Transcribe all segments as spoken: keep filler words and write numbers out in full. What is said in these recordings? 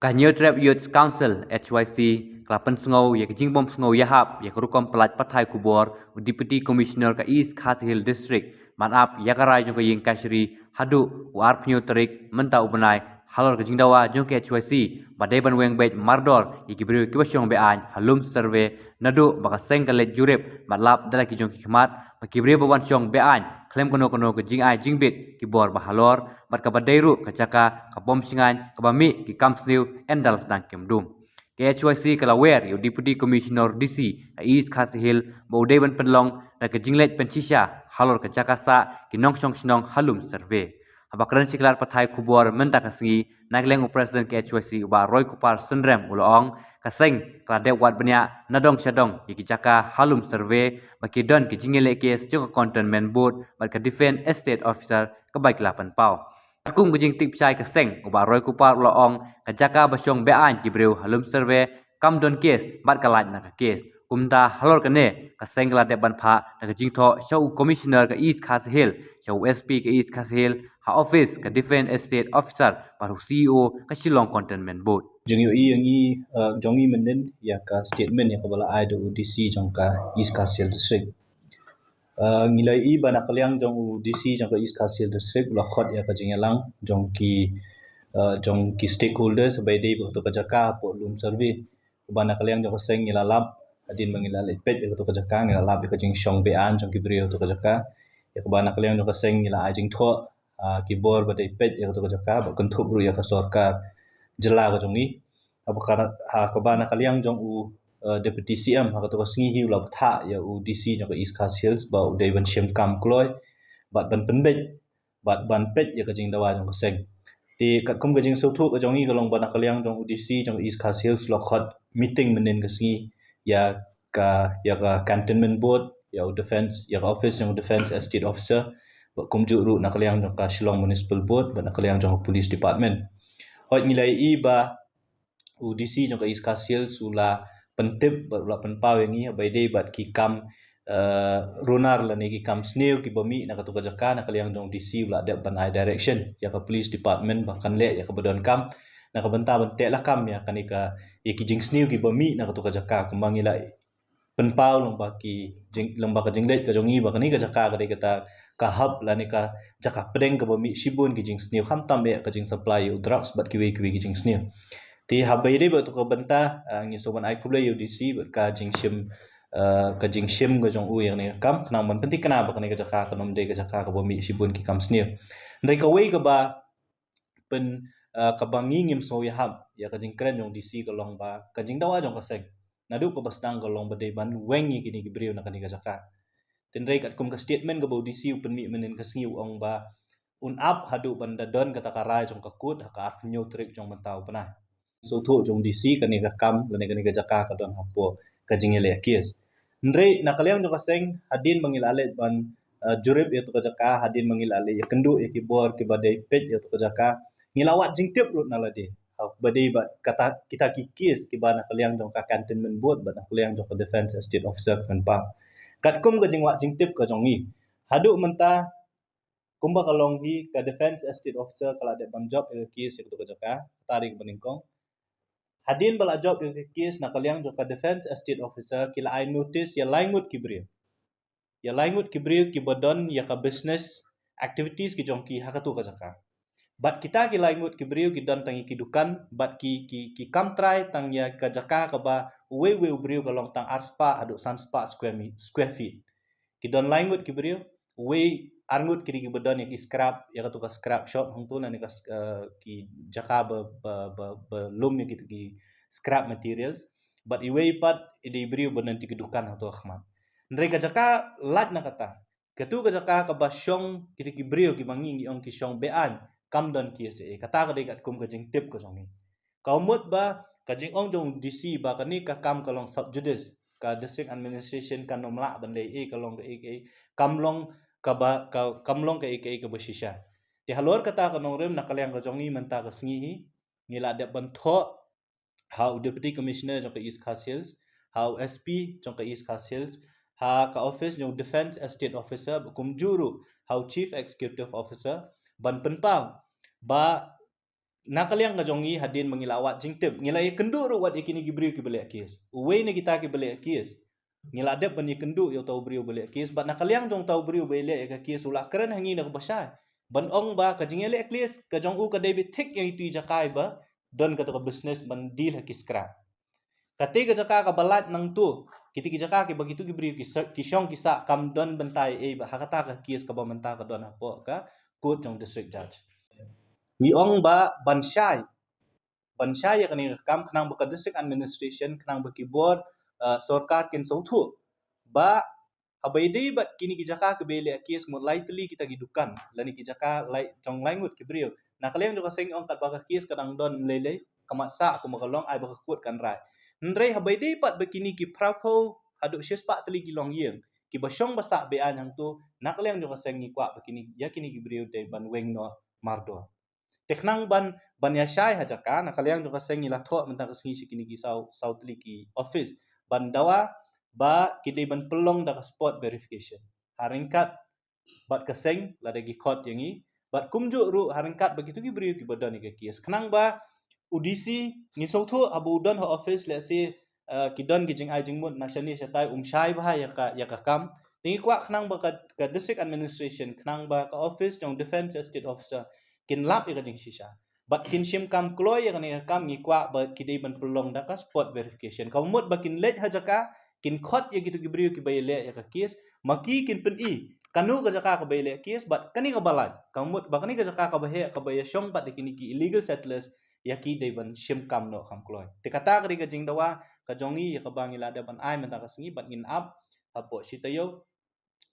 Ka Hynñiewtrep Youth Council, H Y C, ka la pynsngew ïa ka jingbym sngew ïahap ïa ka rukom pyllait pathai khubor u Deputy Commissioner ka East Khasi Hills District, man ap ïa ka rai jong ka ïing kashari haduh u arphew tarik mynta u bnai, halor ka jingdawa jong ka H Y C ba dei ban weng beit mardor ïa ki briew kiba shong be-aiñ ha lum survey, naduh ba ka seng ka leit jurip bad lap da la ki jong ki khmat ba ki briew ba wan shong be-aiñ khlem kano kano ka jingai jingbit ki bor ba halor, bad kaba dei ruh ka jaka ka bym shngaiñ kaba mih ki kam sniew ynda la sdang kem dum. Ka H Y C ka la wer ïa u Deputy Commissioner D C ka East Khasi Hills ba u dei ban pynlong da ka jingleit pynshisha halor ka jaka sah ki nongshong shnong ha lum survey. Haba kren sha ki lad pathai khubor mynta ka sngi, na ka liang u President ka H Y C u Bah Roykupar Synrem u la ong, ka seng ka la dep wad bniah na dong sha dong ïa ki jaka ha lum survey ba ki don ki jingïaleh case jong ka Cantonment Board bad ka Defence Estate Officer kaba ki la pynpaw. Katkum ka jingtip shai ka seng, u Bah Roykupar u la ong, ka jaka ba shong be-aiñ ki briew ha lum survey kam don case bad ka lait na ka case. Kumta halor kane, ka seng ka la dep ban phah da ka jingthoh sha u Commissioner ka East Khasi Hills, sha u S P ka East Khasi Hills, ha office ka Defence Estate Officer bad u C E O ka Shillong Cantonment Board. Jong ïohi ïa ngi, eh, jong ngi mynnin ïa ka statement ïa kaba la ai da u D C jong ka East Khasi Hills District. Eh, ngi la ïohi ba na ka liang jong u D C jong ka East Khasi Hills District u la khot ïa ka jingïalang jong ki, eh, jong ki stakeholders ba dei ba to ka jaka hapoh lum survey. Kaba na ka liang jong ka seng ngi la lap, hadien ba ngi la leit peit ïa kato ka jaka, ngi la lap ïa ka jingshong be-aiñ jong ki briew ïa kato ka jaka. Ïa kaba na ka liang jong ka seng ngi la ai jingthoh, ah, ki bor ba dei peit ïa kato ka jaka, ba kynthup ruh ïa ka sorkar jylla ka jong ngi. Haba ka, ha kaba na ka liang jong u, eh, Deputy C M, ha kato ka sngi hi u la bthah ïa u D C jong ka East Khasi Hills ba u dei ban shim kam kloi bad ban pynbeit bad ban peit ïa ka jingdawa jong ka seng. Te katkum ka jingsngewthuh ka jong ngi ka long ba na ka liang jong u D C jong East Khasi Hills la khot meeting mynnin ka sngi ïa ka, ïa ka Cantonment Board, ïa u Defence, ïa ka office jong u Defence Estate Officer, bad kumjuh ruh na ka liang jong ka Shillong Municipal Board, bad na ka liang jong ka Police Department. Hooid, ngi la ïohi ba u D C jong ka East Khasi Hills u la pyntip bad u la pynpaw ïa ngi ba ïadei bad ki kam, eh, runar lane ki kam sniew kiba mih na kato ka jaka, na ka liang jong u D C u la dep ban ai direction ïa ka Police Department ba kan leh ïa kaba donkam na ka bynta ban teh lakam ïa kane ka, ïa ki jingsniew kiba mih na kato ka jaka. Kumba ngi la pynpaw lyngba ki jing, lyngba ka jingleit ka jong ngi ba kane ka jaka ka dei kata ka hub lane ka jaka pdeng kaba mih shibun ki jingsniew, khamtam eh ka jingsupply ïa u drugs bad kiwei kiwei ki jingsniew. Te haba ïadei bad kato ka bynta, ah, ngi sngewbha ban ai khublei ïa u D C bad ka jingshim, ah, ka jingshim ka jong u ïa kane ka kam, khnang ban pynthikna ba kane ka jaka kan ym dei ka jaka kaba mih shibun ki kam sniew. Hynrei kawei kaba pyn, ah, kaba ngi ngim sngewïahap ïa ka jingkren jong u D C ka long ba ka jingdawa jong ka seng naduh kaba sdang ka long ba dei ban weng ïa kine ki briew na kane ka jaka. Hynrei katkum ka statement kaba u D C u pynmih mynnin ka sngi u ong ba un ap haduh ban da don kata ka rai jong ka kut ha ka arphew tarik jong mynta u bnai. Sngewthuh jong u D C kane ka kam lane kane ka jaka ka don hapoh ka jingïaleh case. Hynrei na ka liang jong ka seng, hadien ba ngi la leit ban, eh, jurip ïa kato ka jaka, hadien ba ngi la leit ïakynduh ïa ki bor kiba dei peit ïa kato ka jaka, ngi la wad jingtip ruh na lade. Ha ba dei bad kata kita ki case kiba na ka liang jong ka Cantonment Board bad na ka liang jong ka Defence Estate Officer ka pynpaw. Katkum ka jingwad jingtip ka jong ngi, haduh mynta, kumba ka long hi, ka Defence Estate Officer ka la dep ban jop ïa ka case ïa kato ka jaka, tarik ba nyngkong. Hadien ba la jop ïa ka case, na ka liang jong ka Defence Estate Officer ki la ai notice ïa lai ngut ki briew. Ïa lai ngut ki briew kiba don ïa ka business activities ki jong ki ha kato ka jaka. Bad kita ki lai ngut ki briew ki don tang ïa ki dukan, bad ki, ki, ki kam trai tang ïa ka jaka kaba uwei uwei u briew ka long tang arspah haduh sanspah square mi-, square feet. Ki don lai ngut ki briew, uwei ar ngut ki dei kiba don ïa ki scrap, ïa kato ka scrap shop hangto lane ka s-, eh, ki jaka ba, ba, ba, ba lum ïa kito ki scrap materials. Bad iwei pat i dei briew ba don ïa ki dukan hangto ha khmat. Hynrei ka jaka lait na kata, kato ka jaka kaba shong kito ki briew kiba ngi ngi ong ki shong be-aiñ, kam don case ei ei. Kata ka dei katkum ka jingtip ka jong ngi. Ka mut ba ka jingong jong u D C ba kane ka kam ka long sub judice, ka District Administration kan ym lah ban leh ei ei, ka long kaei kaei, kam long kaba, ka, kam long kaei kaei kaba shisha. Te halor kata ka nongrim, na ka liang ka jong ngi mynta ka sngi hi, ngi la dep ban thoh ha u Deputy Commissioner jong ka East Khasi Hills, ha u S P jong ka East Khasi Hills, ha ka office jong u Defence Estate Officer, bad kumjuh ruh ha u Chief Executive Officer, ban pynpaw ba Na ka liang ka jong ngi, hadien ba ngi la wad jingtip, ngi la ïakynduh ruh wat ïa kine ki briew kiba leh case. Uwei na kita kiba leh case, ngi la dep ban ïakynduh ïa uta u briew ba leh case, bad na ka liang jong uta u briew ba ïaleh ïa ka case u la kren ha ngi na kaba shai ban ong ba ka jingïaleh case ka jong u ka dei beit thik ïa itu i jaka ba don kata ka business ban deal ha ki scrap. Kata ka jaka kaba lait nangta, kita ki jaka kiba kitu ki briew ki sa-, ki shong ki sah kam don bynta ei ba ha kata ka case kaba mynta ka don hapoh ka court jong district judge. Ngi ong ba ban shai, ban shai ïa kane ka kam khnang ba ka district administration, khnang ba ki bor, eh, sorkar kin sngewthuh ba haba ïadei bad kine ki jaka kiba ïaleh case, mut lai tylli kita ki dukan lane ki jaka lai jong lai ngut ki briew. Na ka liang jong ka seng ong katba ka case ka dang don lei lei, ka mat sah kumba ka long, ai ba ka court kan rai. Hynrei haba ïadei pat ba kine ki phra phew haduh shispah tylli ki longïing kiba shong ba sah be-aiñ hangta, na ka liang jong ka seng ngi kwah ba kine, ïa kine ki briew dei ban weng noh mardor. Te khnang ban, ban ïa shai ha jaka, na ka liang jong ka seng ngi la thoh mynta ka sngi sha kine ki saw, saw tylli ki office ban dawa ba ki dei ban pynlong da ka spot verification ha ryngkat bad ka seng lada ki khot ïa ngi, bad kumjuh ruh ha ryngkat bad kitu ki briew kiba don ïa ka case, khnang ba u D C, ngi sngewthuh haba u don ha office, lehse, eh, ki don ki jingai jingmut na shane shatai, um shai bha ïa ka, ïa ka kam. Te ngi kwah khnang ba ka, ka district administration, khnang ba ka office jong defence estate officer kin lap ïa ka jingshisha bad kin shim kam kloi ïa kane ka kam. Ngi kwah ba ki dei ban pynlong da ka spot verification, ka mut ba kin leit ha jaka, kin khot ïa kitu ki briew kiba ïaleh ïa ka case, ma ki kin pyni kano ka jaka kaba ïaleh case bad kane kaba lait, ka mut ba kane ka jaka kaba heh kaba ïashong bad ïa kine ki illegal settlers, ïa ki dei ban shim kam noh kham kloi. Te kata ka dei ka jingdawa ka jong ngi ïa kaba ngi la dep ban ai mynta ka sngi bad ngin ap hapoh shi taïew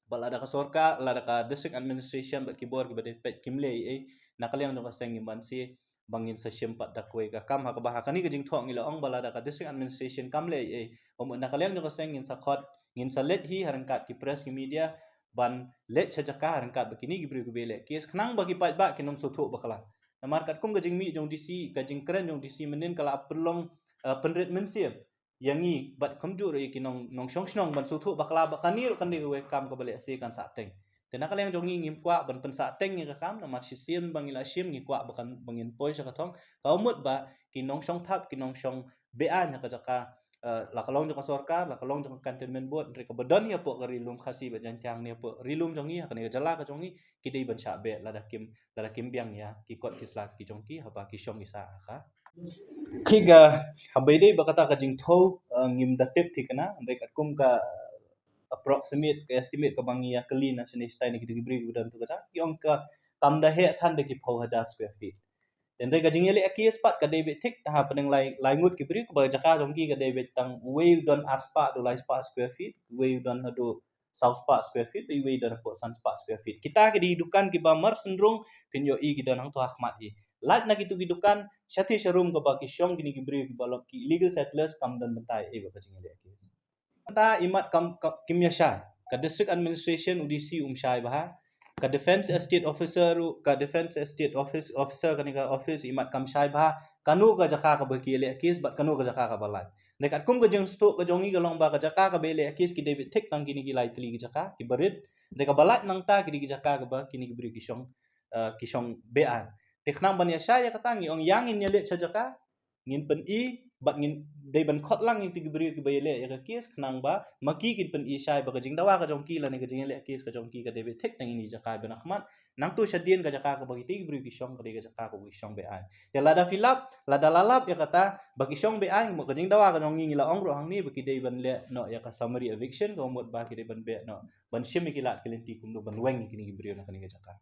ba lada ka sorkar, lada ka district administration bad ki bor kiba dei peit kim leh ei ei, na ka liang jong ka seng ngim banse ba ngin sa shim pat da kawei ka kam, ha kaba ha kane ka jingthoh ngi la ong ba lada ka district administration kam leh ei ei, um, na ka liang jong ka seng ngin sa khot, ngin sa leit hi ha ryngkat ki press, ki media, ban leit sha jaka ha ryngkat bad kine ki briew kiba ïaleh case, khnang ba ki paidbah kin ym sngewthuh bakla. Namar katkum ka jingmih jong D C, ka jingkren jong D C mynnin ka la pynlong, eh, pynrit mynsiem ïa ngi bad kumjuh ruh ïa ki nong, nongshong shnong ban sngewthuh bakla ba kane ruh kan dei kawei ka kam kaba lehse kan sah teng. Te na ka liang jong ngi ngim kwah ban pynsah teng ïa ka kam, namar shisien ba ngi la shim ngi kwah ba kan, ba ngin poi sha ka thong. Ka mut ba ki nongshong thap, ki nongshong be-aiñ ha ka jaka, eh, la ka long jong ka sorkar, la ka long jong ka cantonment board, hynrei kaba don hapoh ka Ri Lum Khasi bad Jaintia, ne hapoh Ri Lum jong ngi, ha kane ka jylla ka jong ngi, ki dei ban shah beh lada kim, lada kim biang ïa ki kot ki sla ki jong ki haba ki shong ki sah ha ka. Ki ga, haba ïadei bad kata ka jingthew, eh, ngim da tip thikna, hynrei katkum ka, eh, approximate, ka estimate kaba ngi ïa kylli na shane shatai na kitu ki briew kiba don tu kata, ki ong ka kam da heh than da ki phew hajar square feet. Te hynrei ka jingïaleh case pat ka dei beit thik ha pdeng lai, lai ngut ki briew, kaba jaka jong ki ka dei beit tang uwei u don ar spah haduh lai spah square feet, uwei u don haduh saw spah square feet, uwei u don haduh san spah square feet. Kita ki dei dukan kiba mar synrung, phin ïohi ki don hangto ha khmat hi. Lait na kitu ki dukan, shathie sharum kaba ki shong kine ki briew kiba long ki illegal settlers, kam don bynta ei ei bad ka jingïaleh case. Mynta imat kam, kam, kim ïa shai. Ka district administration, u D C um shai bha. Ka defence estate officer ruh, ka defence estate office, officer kane ka office imat kam shai bha kano ka jaka kaba ki ïaleh case bad kano ka jaka kaba lait. Hynrei katkum ka jingsngewthuh ka jong ngi ka long ba ka jaka kaba ïaleh case ki dei beit thik tang kine ki lai tylli ki jaka kiba rit. Hynrei kaba lait nangta ki dei ki jaka kaba kine ki briew ki shong, eh, ki shong be-aiñ. Te khnang ban ïa shai ïa kata ngi ong ïa ngin ïa leit sha jaka, ngin pyni bad ngin dei ban khot lang ïa kitu ki briew kiba ïaleh ïa ka case, khnang ba ma ki kin pyni shai ba ka jingdawa ka jong ki lane ka jingïaleh case ka jong ki ka dei beit thik tang ine i jaka ba na khmat. Nangta shadien ka jaka kaba kitu ki briew ki shong ka dei ka jaka kaba ki shong be-aiñ. Te lada phi lap, lada la lap ïa kata ba ki shong be-aiñ, mut ka jingdawa ka jong ngi ngi la ong ruh hangne ba ki dei ban leh noh ïa ka summary eviction, ka mut ba ki dei ban beh noh, ban shim ïa ki lad ki lynti kumno ban weng ïa kine ki briew na kane ka jaka.